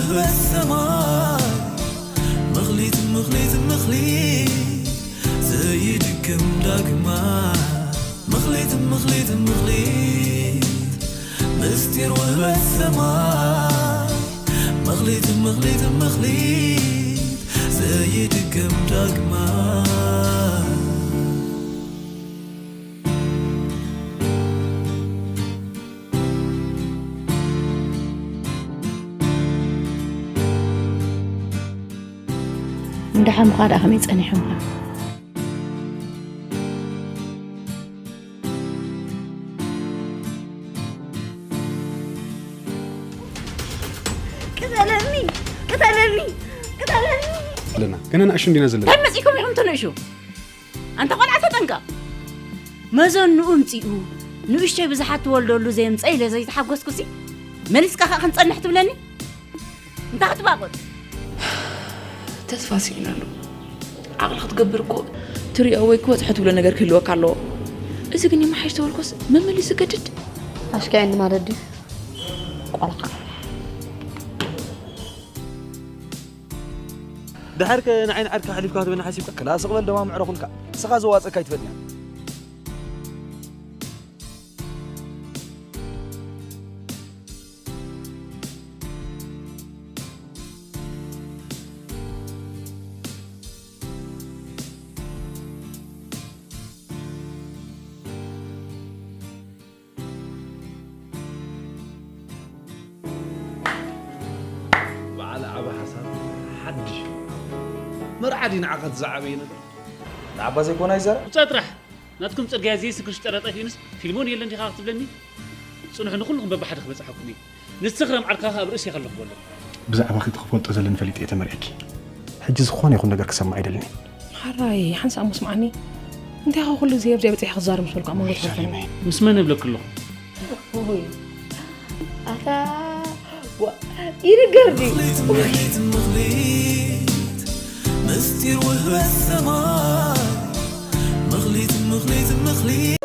ሰማይ መኽሊት መኽሊት መኽሊት ዘይድግም ዳግማይ መኽሊት መኽሊት መኽሊት ምስጢር ውህበት ሰማይ መኽሊት መኽሊት መኽሊት ዘይድግም ዳግማይ እንዳ ሓሙኻ ደኣ ከመይ ጸኒሖምካ? ቅተለኒ ቅተለኒ ቅተለኒ ኣለና ገና ንኣሽቱ እንዲና ዘለና እንታይ መፂእኩም ኢኹም ትንእሹ ኣንተ ቆልዓ ተጠንቀቕ መዘንኡ ምፂኡ ንእሽቶይ ብዙሓት ትወልደሉ ዘየምፀ ኢለ ዘይተሓጎስኩሲ መሊስካ ከዓ ክንፀንሕ ትብለኒ እንታይ ክትባቑት ተስፋ ስኢናሉ ዓቕሊ ክትገብር እኮ ትሪኦ ወይ ክበፅሖ ትብሎ ነገር ክህልወካ ኣለዎ እዚ ግን ይመሓሽ ተበልኮስ መመሊስ ዝገድድ ኣሽካየኒ ማለት ድዩ ቆልዓ ድሓር ከ ንዓይ ንዓድካ ሓሊፍካ ክትበኒ ሓሲብካ ክላስ ቅበል ደማ ምዕረ ኩንካ ንስኻ ዘዋፀካ ይትፈልያ በዓል ዓቢ ሓሳብ ሓድሽ መርዓ ድዩ ንዓኻ እቲ ዝዓበየ ነገር ንዓባ ዘይኮና ይዛረብ ውፃእ ጥራሕ ናትኩም ፅርግያ ዘይስግር ሽጠራ ጠፊኡንስ ፊልሞን የለን ዲኻ ክትብለኒ ፅንሑ ንኩልኹም በብሓደ ክበፅሓኩም እዩ ንስኽረም ዓርካኻ ኣብ ርእሲ ከለኹ በሎ ብዛዕባኺ እቲ ክፈልጦ ዘለኒ ፈሊጠ እየ ተመርዒኪ ሕጂ ዝኾነ ይኹን ነገር ክሰምዕ ኣይደልን እየ ሓራይ ሓንሳእ እሞ ስምዓኒ እንታይ ኢኻ ኩሉ ግዜ ኣብዚኣ በፂሐ ክዛረብ ምስ በልኩ ኣብ መንጎ ትኸፍኒ ምስ መን እብለኪ ኣለኹ ኣታ ይንገር ድዩ ምስጢር ውህበት ሰማይ መኽሊት መኽሊት መኽሊት